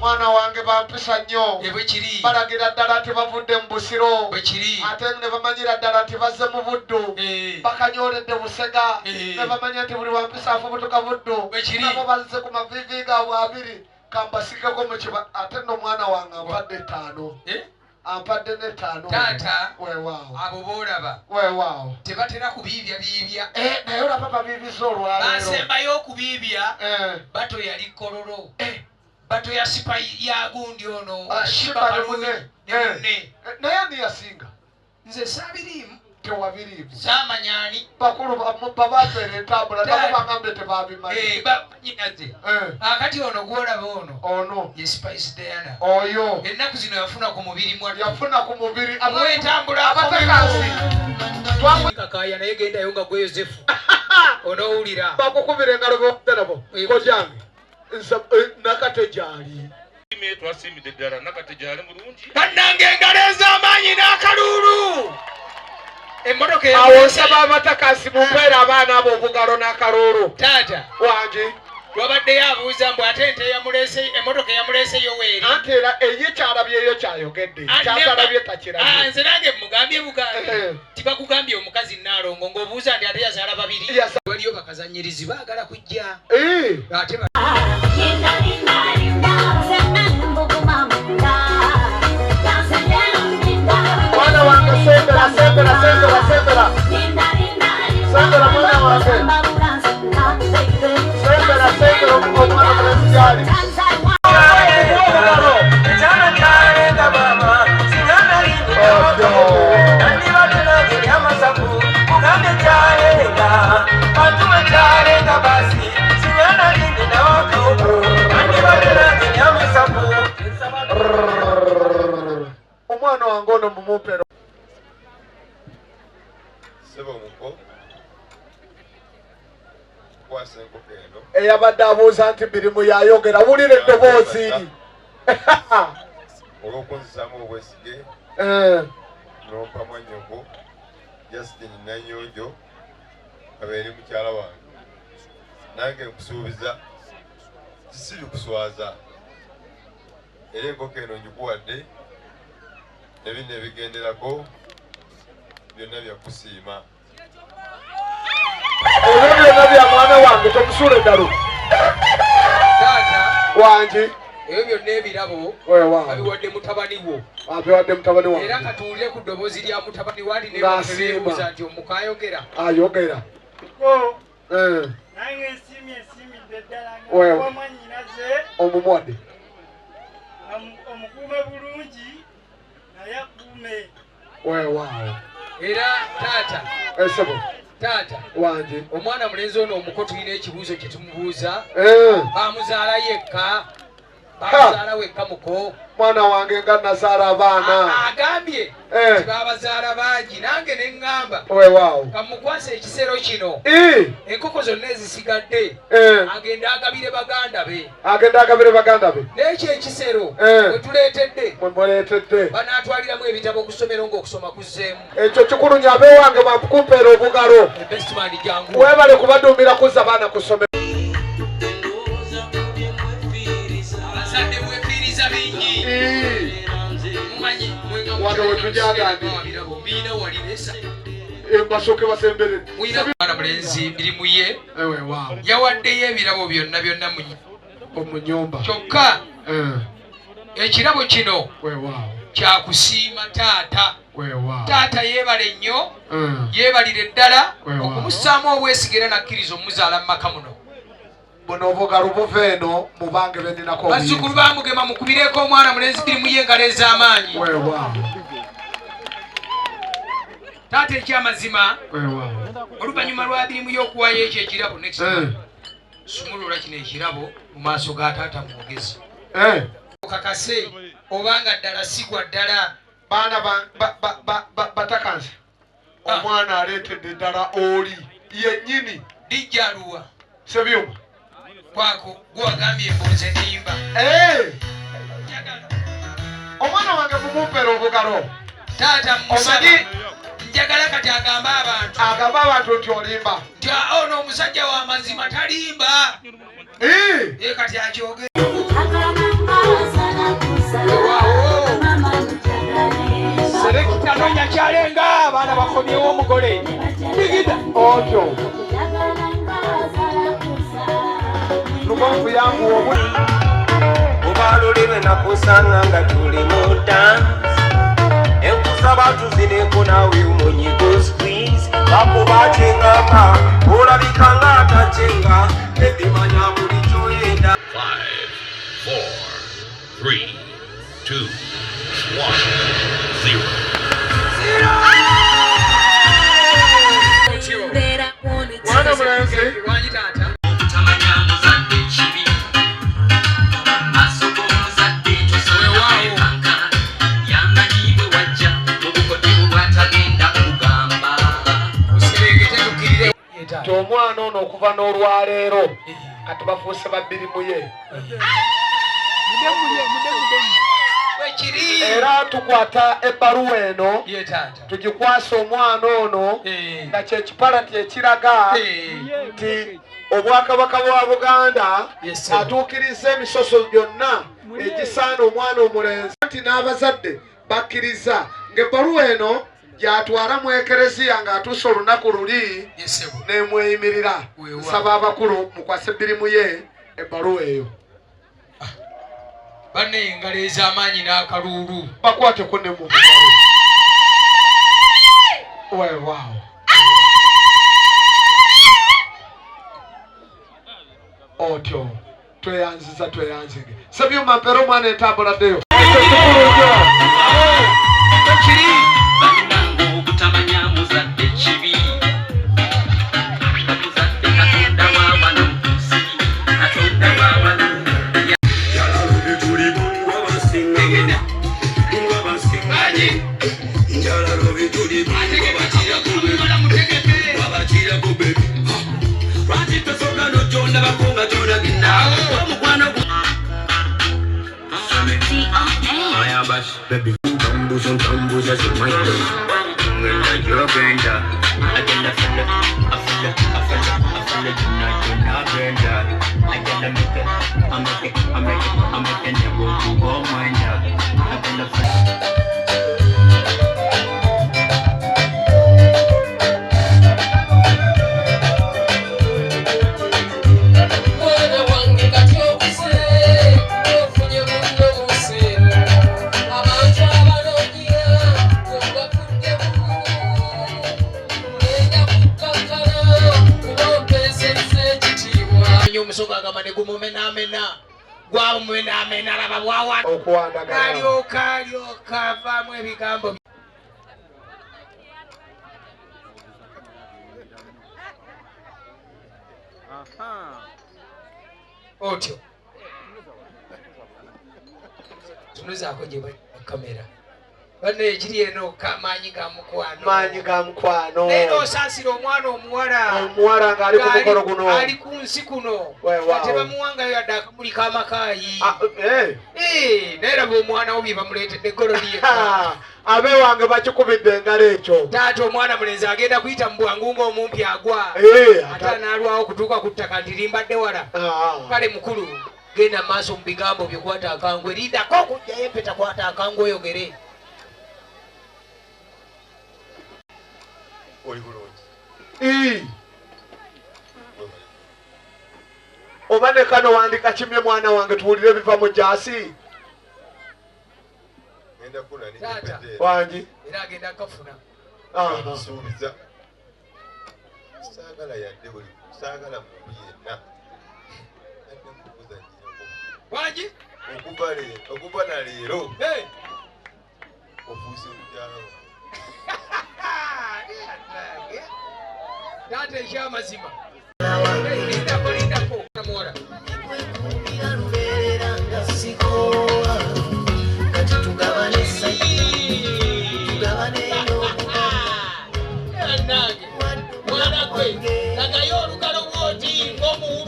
Mwana wange bampisa nnyo. Bwe kiri. Balagira ddala nti bavudde mu Busiro. Bwe kiri. Ate ne bamanyira ddala nti bazze mu Buddu. Bakanyoledde Busega. Ne bamanya nti buli wampisa afubutuka Buddu. Bwe kiri. Nabo bazze ku maviivi gaabwe abiri. Kambasigeko mu kiba. Ate nno omwana wange ampadde 5. Ampadde n'ettaano. Taata, Weewaawo. abo b'olaba. Weewaawo. Tebatera kubiibya biibya. Naye olaba babiibiza olwaleero. Basembayo okubiibya. Bato yali Kololo. Bato ya sipa ya gundi ono. Ah, Shiba Shiba ne Kalungi munne. ne munne. Naye ani yasinga? Nze saabiriimu. Tewabiriimu. Saamanya ani. Bakulu babapeera entambula, nabo Taata. bagambye tebabimanyi. Nnyinaze. Akati ono gw'olaba ono. Ono. Ye Spice Diana. Oyo. Ennaku zino yafuna ku mubiri mwattu. Yafuna ku mubiri. Mwetambula Abatakaasi. Kakaaya naye gendayo nga gwe Yozefu. Onoowulira. Bakukubira engalo b'okuta nabo. Kojjange. Nakate gy'ali. Twasiimidde ddala Nakate gy'ali mulungi. Bannange engalo ez'amaanyi n'akaluulu. Emmotoka Awo ey'omuleese- nsaba abatakaasi mumpeere abaana abo obugalo n'akaluulu. Taata. Wangi. Wabaddeyo abuuza mbu ate ente eyamuleese, emmotoka eyamuleese yo weeri. Anti era eye kyalabyeyo kyayogedde. Kyatalabye takirabye. Nze nange mugambye bugambi. Tibakugambye omukazi Nnaalongo ng'obuuza nti ate yazaala babiri. Waliyo bakazannyirizi baagala kujja. Ate ba- Mwana wange sembera, sembera, sembera, sembera. Sembera mwana wange. Sembera, sembera omwana mulenzi gy'ali. Omwana wange ono mumumpero. Ssebo muko, kukwasa enkoko eno. Eyabadde abuuza nti mirimu yayogera, wulira eddoboozi eri. Olw'okunzizaamu obwesige, n'ompa mwannyoko Justin Nanyonjo abeere mukyala wange. Nange nkusuubiza sirikuswaza. Era enkoko eno ngikuwadde, ne bino ebigenderako byonna bya kusiima. Ebyo byonna bya mwana wange, tomusuula eddalu. Taata. Wangi. Ebyo byonna ebirabo Weewaawo. abiwadde mutabani wo. Abiwadde mutabani wange. Era katuwulire ku ddoboozi lya mutabani we ali ne Ng'asiima. beebuuza nti omuko ayogera. Ayogera. Nange nsiimye, nsiimidde ddala nga Weewa. kuba mwannyinaze. Omumuwadde. Omukuume bulungi naye akuume. Weewaawo. Era taata. Ssebo. Taata. Wangi. Omwana mulenzi ono omuko tulina ekibuuzo kye tumubuuza. Bamuzaala yekka. Bamuzaala wekka muko. Mwana wange nga nazaala abaana. Agambye nti babazaala bangi, nange ne ŋŋamba. Weewaawo. Kamukwase ekisero kino. Enkoko zonna ezisigadde. Agende agabire baganda be. Agende agabire baganda be. N'ekyo ekisero mwe tuleetedde. Mwe muleetedde. Banaatwaliramu ebitabo ku ssomero ng'okusoma kuzzeemu. Ekyo kikulu nnyo, ab'ewange bakumpeera obugalo. Best man jangu. Weebale kubaduumira kuzza baana ku ssomero. Abazadde mwefiiriza bingi. Mumanyi, mwenga Wano we tujagambye. Birabo, mbiina wali nesa. Basooke basemberere. Mwina mwana mulenzi mirimu ye. Weewaawo. Yawaddeyo ebirabo byonna byonna mu nnyumba. Kyokka ekirabo kino Weewaawo. kyakusiima taata. Weewaawo. Taata yeebale nnyo, yeebalire ddala Weewaawo. okumussaamu obwesige era n'akkiriza omuzaala mu maka muno. Buno obugalo buva eno mu bange be nninako obuyinza. Bazzukulu ba Mugema mukubireko omwana mulenzi mirimu ye engalo ez'amaanyi. Weewaawo. Taata ekyamazima, Weewaawo. oluvannyuma lwa mirimu y'okuwaayo ekyo ekirabo, next time, sumulula kino ekirabo mu maaso ga taata mwogezi. Okakase obanga ddala si gwa ddala. Baana batakansi. Omwana aleetedde ddala oli yennyini. Lijja aluwa. Sebyuma. Kwako gwagambye mbu nze nnimba. Omwana wange mumumpere obugalo. Taata musaba. Omanyi? Njagala kati agambe abantu. Agambe abantu nti olimba. Nti ono omusajja wa mazima talimba. Ye kati akyogere. omugole. Digida. Otyo. Lugonvu yangu obu. Obalulime nakusanga nga tuli mu dance. Enkusaba tuzineko nawe umunyigo squeeze. Bakuba kyengamba, olabika nga atakyenga. Ebimanya buli kyoyenda. 5, 4, 3, 2, 1, 0. Mwana mulenzi. Wangi taata. Omwana ono okuva n'olwaleero kati bafuuse babiri muye. Era tukwata ebbaluwa eno tugikwasa omwana ono nga kyekipalati ekiraga nti obwakabaka bwa Buganda atuukiriza emisoso gyonna egisaana omwana omulenzi nti n'abazadde bakkiriza ng'ebbaluwa eno yatwala mu ekereziya ng'atuuse olunaku luli nemweyimirira. Nsaba abakulu mukwase birimu ye ebbaluwa eyo. Banne engalo ez'amaanyi n'akaluulu bakwateko ne mu bugalo. Weewaawo. Otyo tweyanziza tweyanzige. Sebyuma mpeera omwana entambula ddeyo. Baby, tambuza tambuza zimaito. Ngenda jogenda, agenda fella, afella, afella, afella juna juna genda. Agenda meke, ameke, ameke, ameke nebo kubo mwenda. Agenda fella. Omusoga agamba ne gumumenaamena gwamumenaamena laba bwawa okuwandagala alyoka alyoka avaamu ebigambo. Otyo tunuzaako gye bali kamera banne ekiri eno maanyi ga mukwano, maanyi ga mukwano. Naye n'osaasira omwana omuwala, omuwala ng'ali ku mukolo guno, ali ku nsi kuno, ate bamuwangayo yadde akamuli k'amakaayi. Naye laba omwana wo bye bamuleetedde gololi. Abeewange bakikubidde engalo ekyo. Taata omwana mulenzi agenda kuyita mu bwangu ng'omumpi agwa, ate anaalwawo okutuuka ku ttaka nti limbadde wala. Kale mukulu genda maaso mu bigambo byo, kwata akangwe, lindako okugyayo empeta, kwata akangwe oyogere. Oli bulungi. Oba ne kano wandika kimye mwana wange tuwulire ebiva mu jaasi. Ngenda kula n'empeta. Wangi. Era agenda kafuna. Nsuubiza. Saagala yadde buli saagala muntu yenna. Adde kukuzannyirako. Wangi? Okuva leero, okuva na leero. Ofuuse mukyala wange. Taata ekyamazima